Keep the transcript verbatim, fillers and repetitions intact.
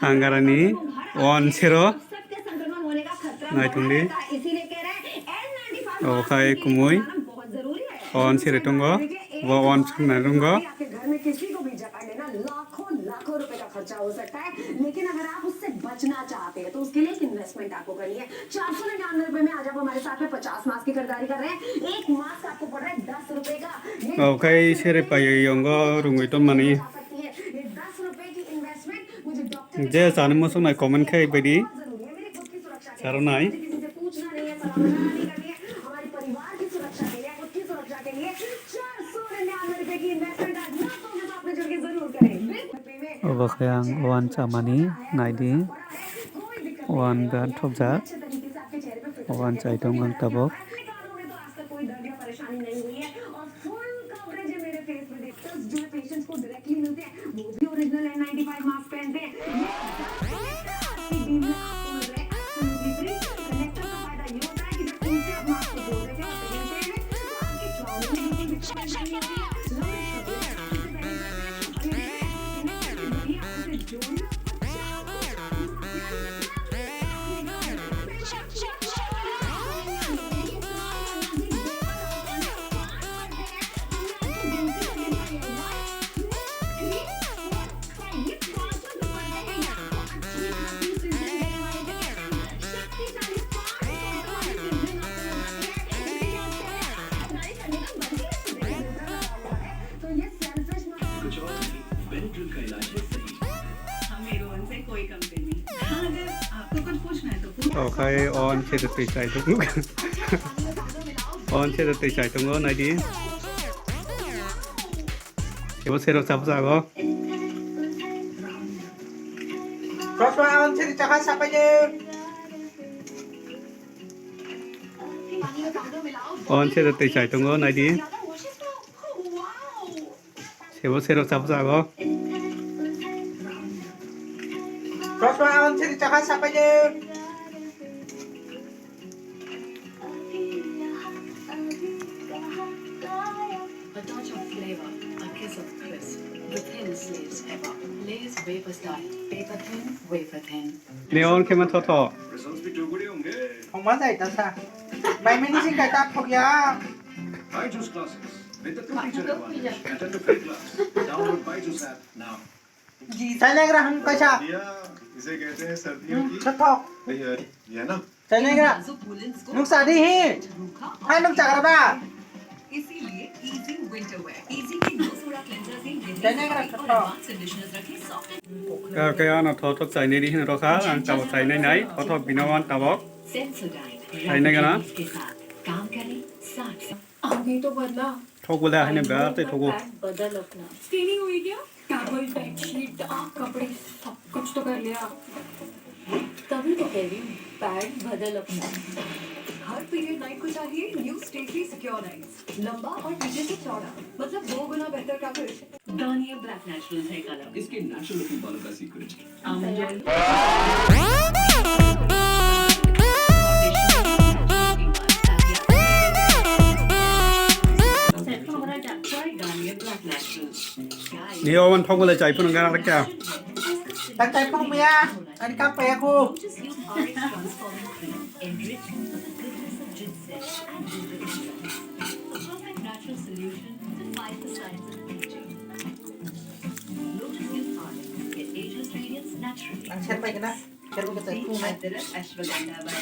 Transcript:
Angarani one zero. Naitungdi. Obo khai kumui. One zero tongo. Bo one sukna rungo. आपके घर में किसी को भी जगह लेना लाखों लाखों रुपए का खर्चा हो सकता है, लेकिन अगर आप उससे बचना चाहते हैं तो उसके लिए एक इन्वेस्टमेंट आपको करनी है। चार सौ निन्यानवे रुपए में आज आप हमारे साथ में पचास मास्क की खरीदारी कर रहे हैं, एक मास्क आपको पड़ रहा है दस रुपए का। ये Obo khai sere pai yongo rungwi tonmani. ये दस रुपए की इन्वेस्टमेंट मुझे doctor Je sani muchungnai comment khai baidi. Saronai. Obo khe ang uansukmani naidi. Uansuk thokjak. Uansuk tong ang tabuk. Full coverage है मेरे फेस पे, देख, जो पेशेंट्स को डायरेक्टली मिलते हैं वो भी original N ninety five mask पहनते हैं। ये टीम में आपको मिल रहा है एब्सोल्युटली फ्री। कनेक्टर का फायदा ये होता है कि जब उनसे आप मास्क को जोड़ देते हैं और पहनते हैं, तो आपकी ट्रैवल में बिल्कुल भी परेशानी नहीं होती है। लंबे समय तक इससे पहले करते हैं और ये कनेक्टर के जरिए आप उसे जोड़ना और चारों को चारों को प्यार देना। कुछ और नहीं, बेनिड्रिल का इलाज है सही। हमें रोहन से कोई कंपेयर नहीं। हाँ, अगर आपको कुछ पूछना है तो पूछ। Okay, on se de pisa itu. On se de pisa itu ngo naidi. Ebo sero chap jago. Joshua, on se de chapa sapai de. On se de pisa itu ngo naidi. Sebo sero chap jago. Joshua, on se de chapa sapai de. A touch of flavor, a kiss of crisp. The thinnest Lay's ever. Lay's Wafer Style. Paper thin, wafer thin. Neon khe ma thotho. Results bhi two good hi honge. Thongma jai ta sa. Bai mani sing kai ta thok ya. Byju's classes with the complete advantage and the free class. Download Byju's app now. Ji, chai legra hang kaisa. सर्दियाँ, इसे कहते हैं सर्दियों Hmm, की thok. तैयारी, है ना? Chai legra. नाजुक वुलन्स को Nuk sa di hi. रूखा Hai nuk chagra ba. इसीलिए इजी विंटर वेयर। इजी के नो सोडा क्लेंजर्स हैं, यही Chai legra, thok. Advance conditioners रखें soft. Kaya na thothok chainai di hino rokha, ang tabok chainai nai, thothok bino wan tabok. Sensodyne Chainai gana. के साथ काम करें साठ साल। आगे तो बदला। Thok bole hino ba tei thogo. Pad बदल अपना। स्किनी हुई क्या? टॉवल, बेडशीट, डार्क कपड़े, सब कुछ तो कर लिया। तभी तो कह रही हूँ, पैड बदल अपना। हर पीरियड नाइट को चाहिए new stay free secure nights. लंबा और पीछे से चौड़ा, मतलब दो गुना बेहतर coverage. Garnier black naturals hair colour. इसके नेचुरल लुकिंग वालों का secret. Almond oil. Ni owan thok bole chai phunu gara kya? Tak chai phunu ya, ani kap ya ko. Just use R X transforming cream, enriched with the goodness of ginseng and ginseng. A perfect natural solution to fight the signs of aging. Lotus Youth Harmony. Get ageless radiance naturally. Ang share pai kana? Share ko chai phunu. Adrak, ashwagandha.